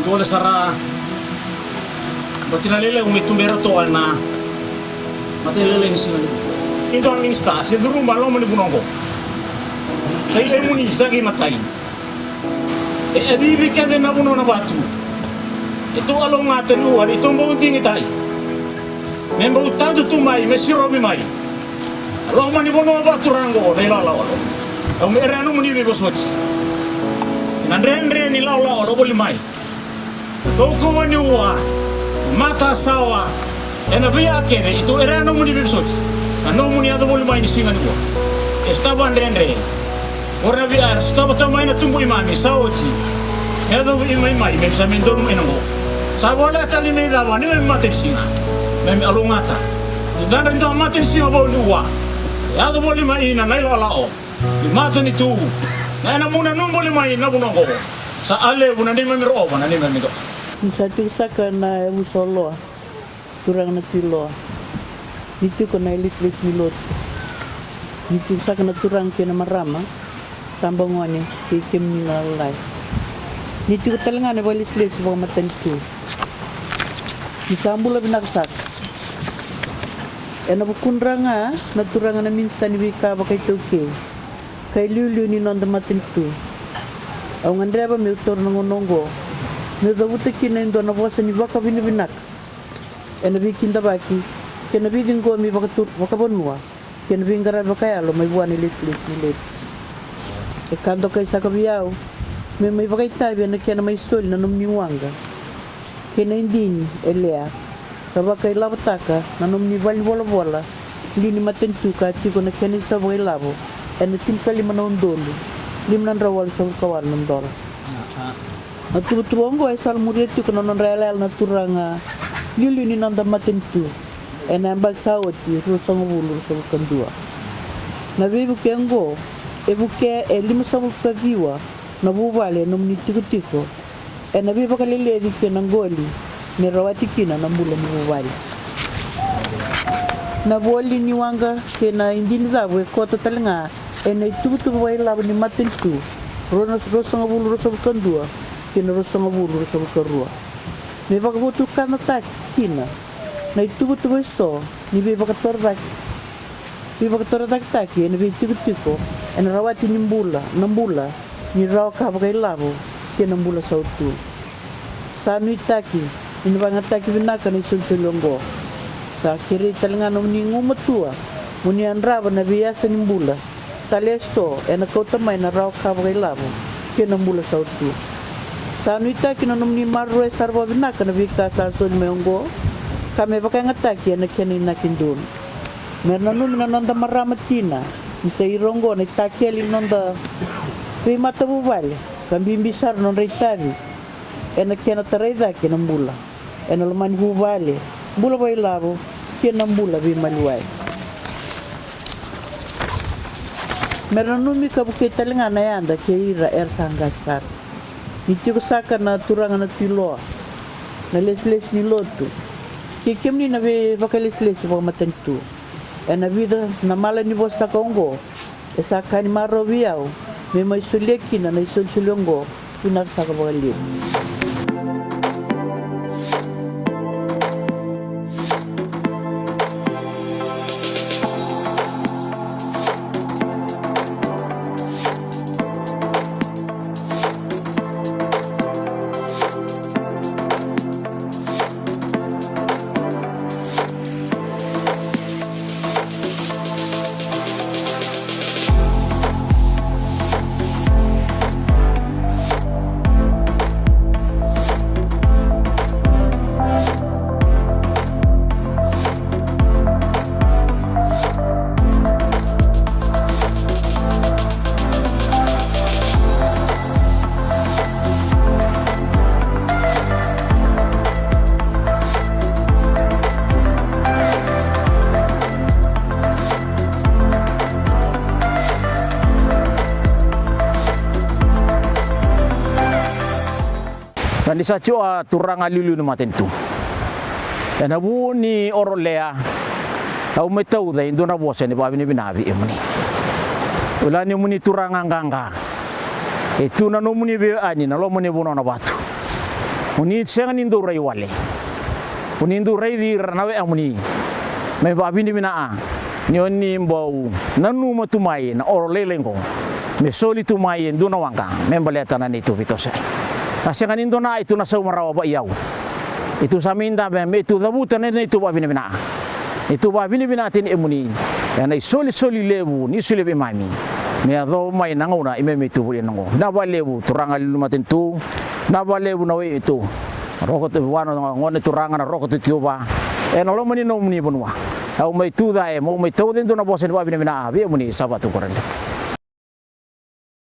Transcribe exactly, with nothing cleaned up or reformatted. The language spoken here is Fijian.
Gole sara. Bati na lele umi tubera toa na. Mate lele ni sina ni. Indo a minista se duruma loma ni vuna oqo. Sa i lemuni sa ki matai. E a civi kece na vuna na vatu. E tu alo ngata ni ua ni tu bau digi tai. Me bau tadu tu mai me sirovi mai. Loma ni vanua vatu rago na i lalaolo. Au me ere anu muni vivosoti. Na dredre ni lalaolo voli mai. Kaukauwa ni ua, mata sawa, ena via kece i tu ere a nomuni veivisoti. Na nomuni yaco voli mai ni siga ni ua. E sotava dredre. Ora na via era sotava tau mai na tubu i mami sa oti. Me yaco i mai mai me sa me donu ena go. Sa vola tali me i cava ni me mate ni siga. Me me alugata. Ni dana ni tau mate ni siga voli ua. Yaco voli mai ina na i lalao. Ni matanitu. Na ena muna nu voli mai na vuna oqo. Sa a levu na neimami roova na neimami doka. Ni sa tiko saka na yavusa o Loa, turaga na Tui Loa. Ni tiko na ilesilesi ni lotu. Ni tiko saka na turaga kei na marama, tabagone kei kemuni na lalai. Ni tiko tale ga na vakailesilesi vakamatanitu. Ni sa bula vinaka saka. Ena vukudra ga na turaga na minisita ni veika vakaitaukei. Ka iliuliu ni noda matanitu. Au gadreva meu taura na gauna oqo meu cavuta kina e dua na vosa ni vakavinavinaka ena veikidavaki kei na veiciqomi vakatu vakavanua kei na veiqaravi vakayalo mai vua na ilesilesi ni lotu. E ka dokai saka vei au me mai vakaitavi ena kena mai soli na nomuni waqa kei na idini e lea ka vakailavotaka na nomuni valenivolavola liu ni matanitu ka tiko na kena isau vakailavo ena tinikalima na udolu lima na drau walusagavulu ka walu na dola. Na tuvatuva oqo e salamuria tiko na nodra yalayala na turaga liuliu ni noda matanitu ena yabaki sa oti ruasagavulu ruasagavulu ka dua. Na veivuke oqo e vukea e limasagavulu ka ciwa na vuvale e nomuni tikotiko ena veivakaleleci kei na qoli me rawati kina na bula ni vuvale. Na voli ni waqa kei na idini cavu e koto tale ga ena ituvatuva vakailavo ni matanitu rua na ruasagavulu ruasagavulu ka dua kei na ruasagavulu ruasagavulu ka rua. Me vakavotukanataki kina na ituvatuva eso ni veivakatorocaki veivakatorocaketaki ena veitikotiko ena rawati ni bula na bula ni rawa ka vakailavo kei na bula sautu. Sa nuitaki ni na vakayagataki vinaka na isolisoli oqo. Sa kerei tale ga nomuni gumatua mo ni yadrava na veiyasa ni bula tale eso ena kauta mai na rawa ka vakailavo kei na bula sautu. Sa nuitaki na nomuni maroroya sara vakavinaka na veika sa soli mai oqo ka me vakayagataki ena kena inaki donu. Me ra nanumi na noda marama tina ni sa ira oqo na itakele ni noda veimatavuvale ka bibi sara na nodra itavi ena kena tarai cake na bula ena loma ni vuvale, bula vakailavo kei na bula veimaliwai. Me ra nanumi ka vukei tale ga na yada kei ira era sa qase sara. Ni tiko saka na turaga na Tui Loa, na lesilesi ni lotu kei kemuni na veivakalesilesi vakamatanitu. Ena vica na mala ni vosa saka oqo e sa ka ni marau vei au me mai solia kina na isolisoli oqo vinaka saka vakalevu. Na ni sa tio a turaga liuliu ni matanitu. Ena vu ni oro lea, au mai tauca e dua na vosa ni vavinavinaka vei emuni. Ula ni emuni turaga qaqa. E tu na nomuni veiani na loma ni vanua na vatu. Mo ni sega ni dau rai wale. Mo ni dau raici ira na weamuni. Me vakavinavinaka ni o ni bau nanuma tu mai na oro lailai oqo, me soli tu mai e dua na waqa me baleta na neitou veitosoyaki. A sega ni dua na, i tu na sauma rawa vaiyau. I tu sa mai dabe me i tu cavuta na neitou vakavinavinaka. I tu vakavinavinaka tini emuni ena isolisoli levu ni solia vei mami me yacova mai na gauna i me me i tu voli ena oqo. Na vakalevu turaga liuliu matanitu, na vakalevu na wei tu. Roko tu vua na gone turaga na Roko tu Kiuva ena loma ni nomuni vanua. Au mai tu cae mo mai tauca e dua na vosa ni vakavinavinaka vei emuni sa vatu koredra.